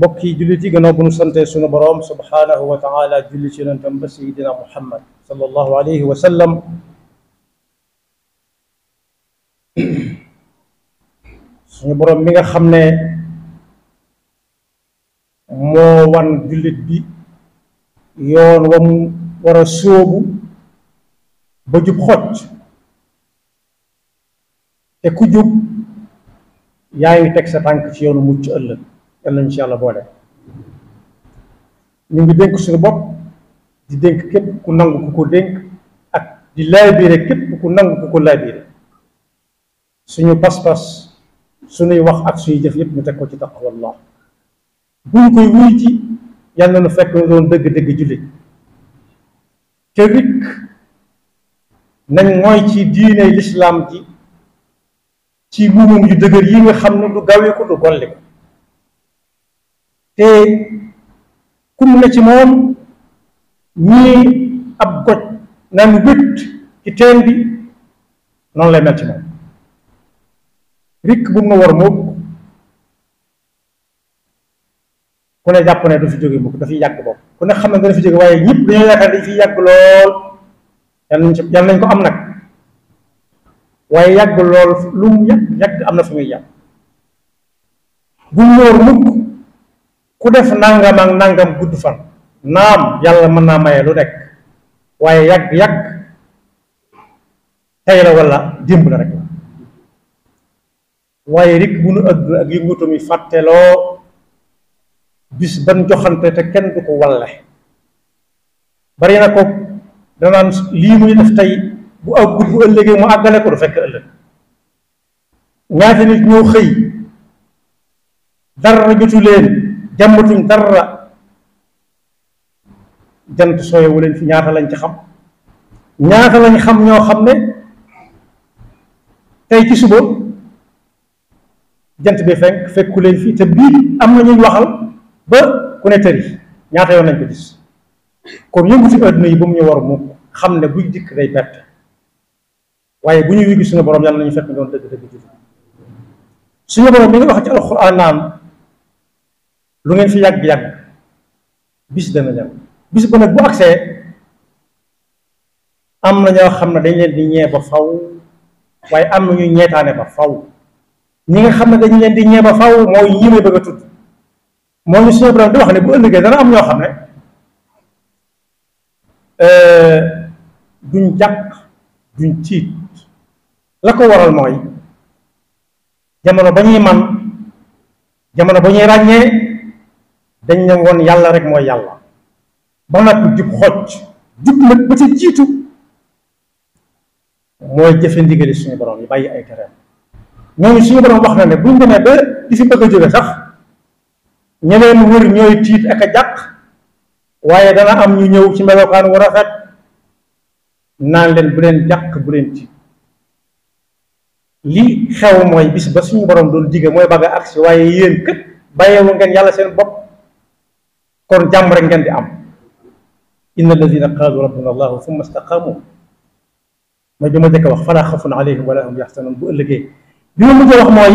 bokki jullit yi gannaaw bu nu sante sunu boroom subhaanahu wa taala julli ci yonentam ba sayidina muhammad sallallahu alayhi wa sallam suñu boroom mi nga xam ne moo wan jullit bi yoon wa mu war a sóobu ba jub xocc te ku jub yaa ngi teg sa tànk ci yoonu mucc ëllëg yàlla insha allah boole ñu ngi dénk suñu bopp di dénk képp ku nangu ku ko dénk ak di laabiire képp ku nangu ku ko laabiire suñu pas-pas suñuy wax ak suñuy jëf yépp ñu teg ko ci taqwallah bu ñu koy wuy ci yàlla na fekk na doon dëgg-dëgg jullit te rikk nañ mooy ci diine lislaam ji ci buumum yu dëgër yi nga xam ne du gawee ko du golli ko te kum ne ci moom ñii ab goj naan wét ci teen bi noonu lay mel ci moom rikk bu mu na war moom ku ne jàpp ne du fi jóge mukk dafay yàgg bopp ku ne xam ne dana fi jóge waaye ñëpp dañoo yaakaar dañ fi yàgg lool yal nañ ko am nag waaye yàgg lool lu mu yàgg am na fi muy yàgg bu mu wóor mukk ku def nangam ak nangam gudd fan naam yàlla mën naa maye lu nekk waaye yàgg tey la wala démb la rek la waaye rek bu nu àdduna ak yëngutam yi fàtteloo bis ban joxante te kenn du ko walle bari na ko danaan lii muy def tey bu àggul bu ëllëgee mu àggale ko du fekk ëllëg ñaata nit ñoo xëy dara jotu leen jàmmatuñ dara jant sooyewu leen fi ñaata lañ ci xam ñaata lañ xam ñoo xam ne tey ci suba jant bi fekku leen fii te bii am na ñuy waxal ba ku ne tëri ñaata yoon nañ ko gis kon yëngu fi àdduna yi ba mu ñu war mu xam ne buy dikk day perte waaye bu ñu wigi suñu borom yàlla nañu fekk doon dëgg-dëgg jub suñu borom mi nga wax ci alxuraan naan lu ngeen fi yàgg-yàgg bis dana ñëw bis ba nag bu agsee am na ñoo xam ne dañ leen di ñee ba faw waaye am na ñuy ñeetaane ba faw ñi nga xam ne dañ leen di ñee ba faw mooy ñi may bëgg a tudd moo ñu suñu borom di wax ne bu ëllëgee dana am ñoo xam ne duñ jàq duñ tiit la ko waral mooy jamono ba ñuy man jamono ba ñuy ràññee dañ ne woon yàlla rek mooy yàlla ba noppi jub xocc jub nag ba ca jiitu mooy jëfe ndigali suñu borom yi bàyyi ay tereem ñooñu suñu borom wax na ne buñ demee ba di fi bëgg a jóge sax ñeneen wër ñooy tiit ak a jàq waaye dana am ñu ñëw ci melokaan wu rafet naan leen bu leen jàq bu leen tiit li xew mooy bis ba suñu borom doon digge mooy bëgg a agsi waaye yéen kët bàyyewu ngeen yàlla seen bopp kon jàmm rek ngeen di am inna alladina qaalu rabbuna allahu thumma istaqaamu mooy bi ma jëkk wax falaa xafun alayhim wala hum yaxzanun bu ëllëgee bi ma mujjee wax mooy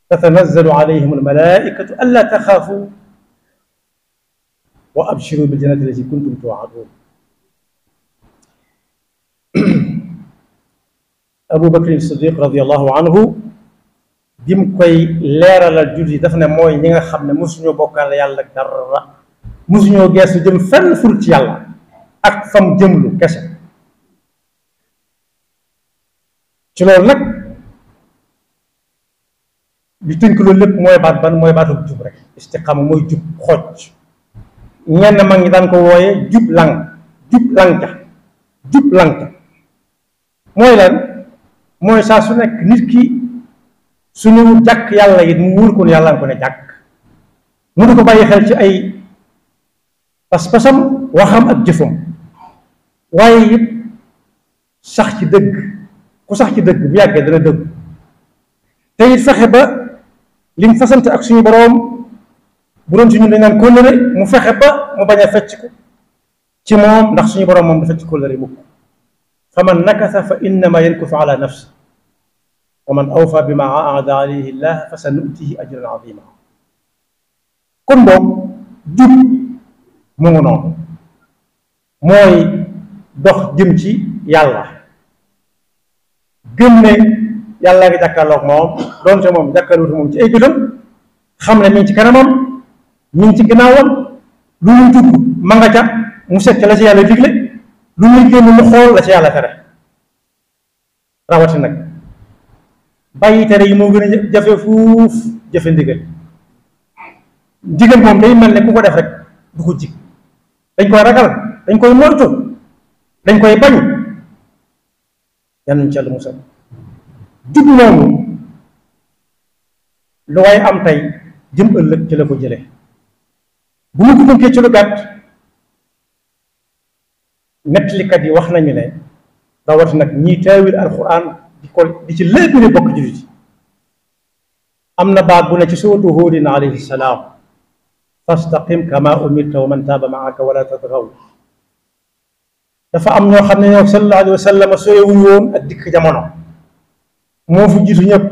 tatanazzalu alayhim almalaikatu alla taxaafu wa abshiru bil jannati allati kuntum tuu'adun Abu Bakr Siddiq radiyallahu anhu bi mu koy leeralal jullit yi daf ne mooy ñi nga xam ne mosuñoo bokkaale yàlla dara mosuñoo geesu jëm fenn ful ci yàlla ak fam jëmlu kese ci loolu nag li tënk loolu lépp mooy baat ban mooy baatu jub rek istiqaama mooy jub xocc ñenn mag ñi daan ko wooye jub lanka mooy lan mooy saa su nekk nit ki suñu jàkk yàlla it mu wóor ko ne yàlla nga ko ne jàkk mu di ko bàyyi xel ci ay pas-pasam waxam ak jëfam waaye it sax ci dëgg ku sax ci dëgg bu yàggee dana dëgg te it fexe ba lim fasante ak suñu boroom bu doon ci ñun dañ naan kóllëre mu fexe ba mu bañ a fecc ko ci moom ndax suñu boroom moom du fecc kóllëre mukk fa man nakasa fa innama yankusu ala nafsi wa man awfa bima aada alayhi llah fa sa nutihi ajran azima. kon boog jub mu ngi noonu mooy dox jëm ci yàlla, gëm ne yàlla ngi jàkkaarloog moom doonte moom jàkkaarlootu moom ci ay gëtam, xam ne mi ngi ci kanamam mi ngi ci gannaawam, lu muy dugg ma nga ca mu set la ci yàlla digle, lu muy génn mu xool la ci yàlla tere. rawati nag bàyyi tere yi moo gën a jafe fuuf jafe ndigal. ndigal moom day mel ne ku ko def rek du ko jig, dañ koy ragal, dañ koy moytu, dañ koy bañ. yal nañu ci Yàlla musal. jub moomu lu waay am tey jëm ëllëg ci la ko jële. bu ñu ko tënkee ci lu gàtt, nettalikat yi wax nañu ne rawati nag ñiy taawil alquran di ci léegi ne bokk jullit yi, am na baat bu ne ci suuratu Huudin alayhi salaam, fastaqim kama umirta wa man taaba maaka wala tatghaw. dafa am ñoo xam ne ñoo sallallahu alayhi wa sallam sooyewuñu woon ak dikk jamono, moo fi jiitu ñëpp.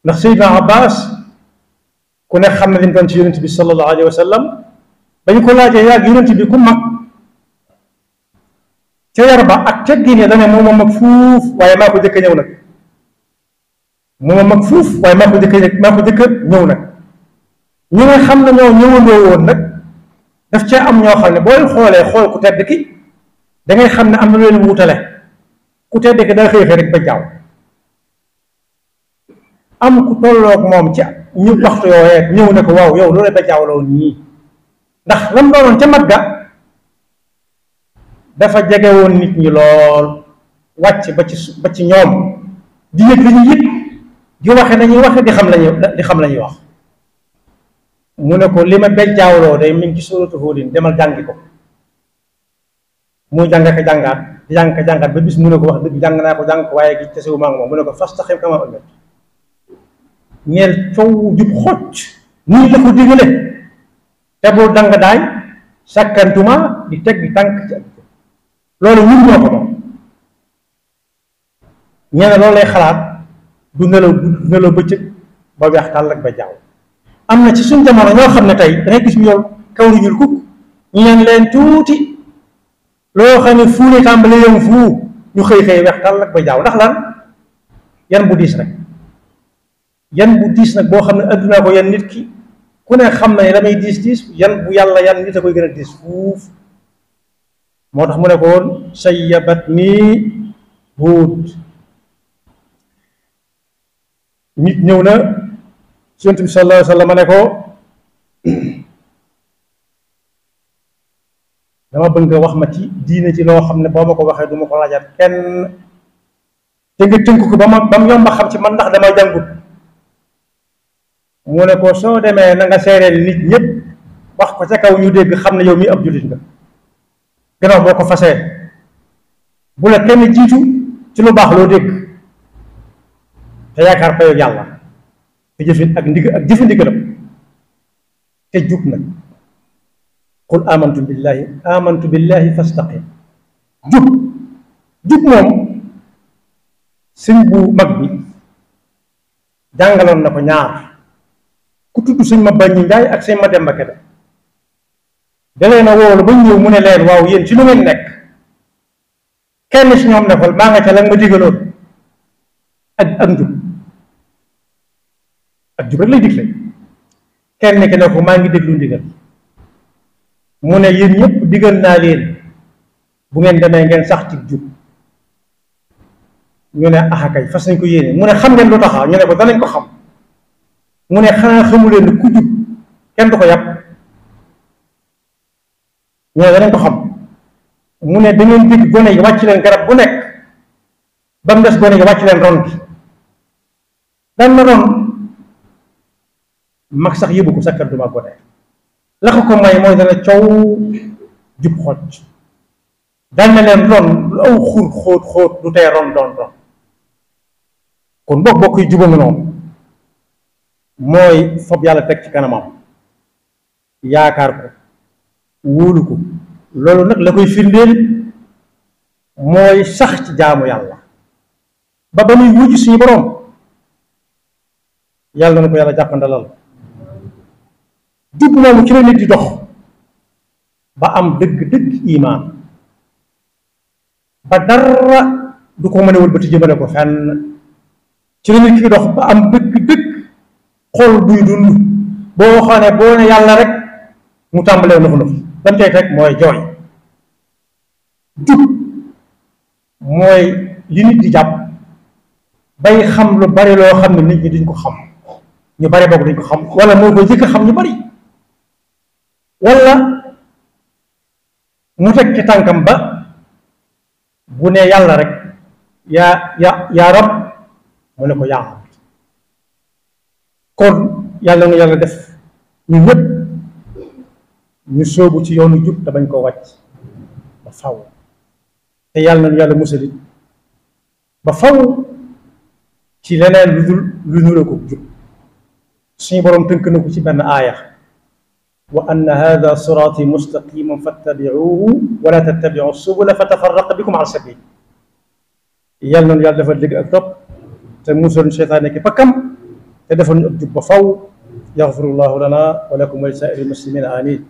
ndax Seydina Abbas ku ne xam ne li mu doon ci yonent bi sallallahu alayhi wa sallam, dañu ko laajee yàgg yonent bi ku mag ca yar ba ak teggin ne dane moom a mag fuuf waaye maa ko jëkk ñëw nag. moom a mag fuuf waaye maa ko jëkk ñëw nag. ñi nga xam ne ñoo ñëwandoo woon nag daf cee am ñoo xam ne boo leen xoolee xool ku tedd ki da ngay xam ne am na lu leen wutale. ku tedd ki daa xëy rek ba jaaw, am ku tolloog moom ci ñu waxtu yooyee ñëw ne ko waaw yow loolu ba jaaw la woon ñii, ndax lam doonoon ca mat ga dafa jege woon nit ñi lool, wàcc ba ci ñoom, di yëg li ñuy yëg, di waxe nañuy waxe, di xam la ñuy wax. mu ne ko li ma bejjaawloo day mi ngi ci suuratu Huudin, demal jàngi ko. muy jàng ka jàngaat di jàng ka jàngaat ba bis mu ne ko wax dëgg jàng naa ko jàng ko waaye gi tesewu maa ngi moom. mu ne ko fastaqim kamaa umirta, ñeel coow jub xocc nii la ko digale, te bul dang daay sàkkantuma di teg di tànk ci loolu ñun ñoo ko moom. ñene loolu lay xalaat du nelaw bëccëg ba weex tàll ak ba jaaw. am na ci suñ jamono ñoo xam ne tey dangay gis ñu yor kaw lu ñuul kukk, ñu leen tuuti loo xam ne fuu ne tàmbali yëm fuu ñu xëy weex tàll ak ba jaaw. ndax lan? yan bu diis rek. yan bu diis nag boo xam ne addunaa ko yan nit ki ku ne xam na ne damay diis yan bu yàlla yan nit a koy gën a diis fuuf. moo tax mu ne ko woon sayyabat nii Huud. nit ñëw na Yonent bi sallallahu alayhi wa sallam ne ko dama bëgg nga wax ma ci diine ci loo xam ne boo ma ko waxee du ma ko laajaat kenn, te nga tënk ko ba mu yomb a xam ci man ndax dama jàngut. mu ne ko soo demee na nga seereel nit ñëpp wax ko ca kaw ñu dégg xam ne yow mi ab jullit nga. gannaaw boo ko fasee bu la kenn jiitu ci lu baax loo dégg te yaakaar payoog yàlla te jëfe ndigalam te jub nag. qul amantu billahi fastaqim. jub moom sëñ bu mag bi jàngaloon na ko ñaar, ku tudd sëñ ma bañ njaay ak sëñ ma demba kede dalee na woolu ba ñëw mu ne leen waaw yéen ci lu ngeen nekk. kenn si ñoom ne ko maa nga ca lan ma digaloon ak njub rek lay digle. kenn ki ne ko maa ngi déglu ndigal. mu ne yéen ñëpp digal naa leen bu ngeen demee ngeen sax ci jub. ñu ne axakay fas nañ ko yéene. mu ne xam ngeen lu taxa? ñu ne ko danañ ko xam. mu ne xanaa xamu leen ku jub kenn du ko yàpp. ñu ne danañ ko xam. mu ne da ngeen dégg gone yi wàcc leen garab bu nekk ba mu des gone yi wàcc leen ron gi. daan na ron mag sax yëbu ko sakkat duma gone. la ko may mooy dana coow jub xocc. daan na leen ron lu aw xur xóot du tey ron doon ron. kon bokk yi juba nga noonu mooy fob yàlla teg ci kanamam yaakaar ko wóolu ko. loolu nag la koy firndeel mooy sax ci jaamu yàlla ba muy wujj suñu borom yàlla na ko yàlla jàppandalal jub moomu ci la nit di dox ba am dëgg-dëgg imaan ba dara du ko mën a wëlbati jëmale ko fenn ci la nit ki dox ba am dëgg-dëgg xol buy dund boo xoolee boo ne yàlla rek mu tàmbalee na ko ban tey rek mooy jooy jub mooy li nit di jàpp bay xam lu bari loo xam ne nit ñi duñ ko xam ñu bari boog duñ ko xam wala moo koy jëkk a xam ñu bari wala mu teg ci tànkam ba bu ne yàlla rek yaa rab mu ne ko yaa xam kon yàlla na yàlla def ñu ñëpp ñu sóobu ci yoonu jub te bañ koo wàcc ba faw te yàlla na yàlla musalit ba faw ci leneen lu dul lu nura ko jub suñu boroom tënk na ko ci benn aaya wa anna hada siraati mustaqiman fattabicuuhu wala tattabicu subula fa tafarraqa bikum an sabil yàlla na yàlla dafa dégg ak topp te musal seytaane ki pakkam te defal ñu ak jub ba faw yaxfirullahu lana wa lakum wa li saa'iri muslimina amin